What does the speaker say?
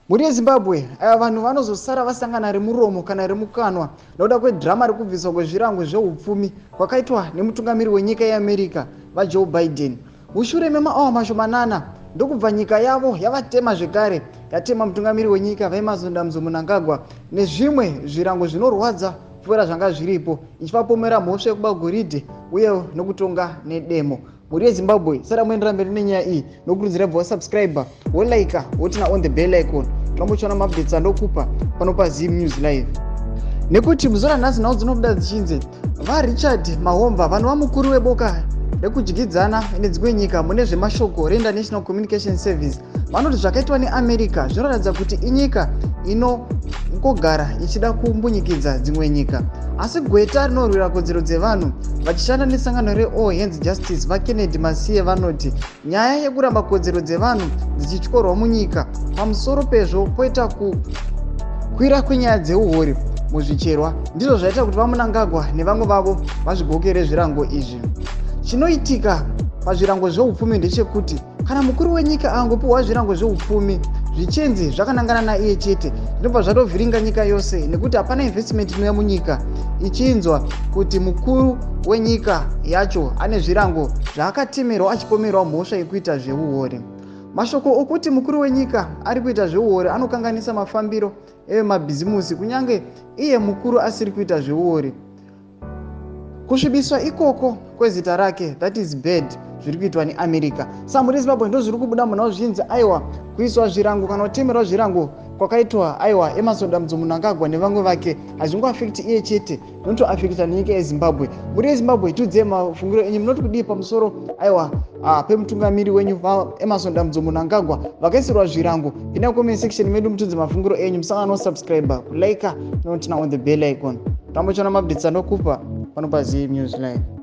Mhuri yeZimbabwe, ava vanhu vanozosara vasangana remuromo kana remukanwa nokuda kwedhirama rekubviswa kwezvirango zveupfumi kwakaitwa nemutungamiri wenyika yeAmerica, VaJoe Biden. Mushure memaawa mashomanana ndokubva nyika yavo yavatema zvekare, yatema mutungamiri wenyika VaEmmerson Dambudzo Mnangagwa nezvimwe zvirango zvinorwadza kupfuura zvanga zviripo, ichivapomera mhosva yekuba goridhe uye nokutonga nedemo. Mhuri yeZimbabwe, sara muendera mberi nenyaya iyi nokurudzira bva wasubscribe, wolike, woturn on the bell icon, urambochiona maupdates andokupa pano paZim News Live. Nekuti muzuva ranhasi nhau dzinobuda dzichinzi VaRichard Mahomva, vanova mukuru weboka rekudyidzana nedzimwe nyika mune zvemashoko reInternational Communication Service, vanoti zvakaitwa neAmerica zvinoratidza kuti inyika inongogara ichida kumbunyikidza dzimwe nyika. Asi gweta rinorwira kodzero dzevanhu vachishanda nesangano reAll Hands Justice, VaKennedy Masiye, vanoti nyaya yekuramba kodzero dzevanhu dzichityorwa munyika, pamusoro pezvo poita kukwira kwenyaya dzeuhori muzvicherwa, ndizvo zvaita kuti VaMnangagwa nevamwe vavo vazvigokere zvirango izvi. Chinoitika pazvirango zveupfumi ndechekuti kana mukuru wenyika angopiwa zvirango zveupfumi zvichinzi zvakanangana naiye chete, zvinobva zvatovhiringa nyika yose, nekuti hapana investment inouya munyika ichinzwa kuti mukuru wenyika yacho ane zvirango zvaakatemerwa achipomerwa mhosva yekuita zveuhori. Mashoko okuti mukuru wenyika ari kuita zveuhori anokanganisa mafambiro evemabhizimusi, kunyange iye mukuru asiri kuita zveuhori. Kusvibiswa ikoko kwezita rake, that is bad zviri kuitwa neAmerica. Saka mhuri yeZimbabwe, ndo zviri kubuda munhau zvichinzi aiwa, kuiswa zvirango kana kutemerwa zvirango kwakaitwa aiwa Emmerson Dambudzo Mnangagwa nevamwe vake hazvingoaffecti iye chete, zvinotoaffecta nenyika yeZimbabwe. Mhuri yeZimbabwe, tiudzei mafungiro enyu, munoti kudii pamusoro aiwa pemutungamiri wenyu VaEmmerson Dambudzo Mnangagwa vakaisirwa zvirango? Pinda comment section medu mutiudze mafungiro enyu. Musangano subscribe, kulike nokuturn on the bell icon, tambochiona maupdates andokupa pano paZim News Live.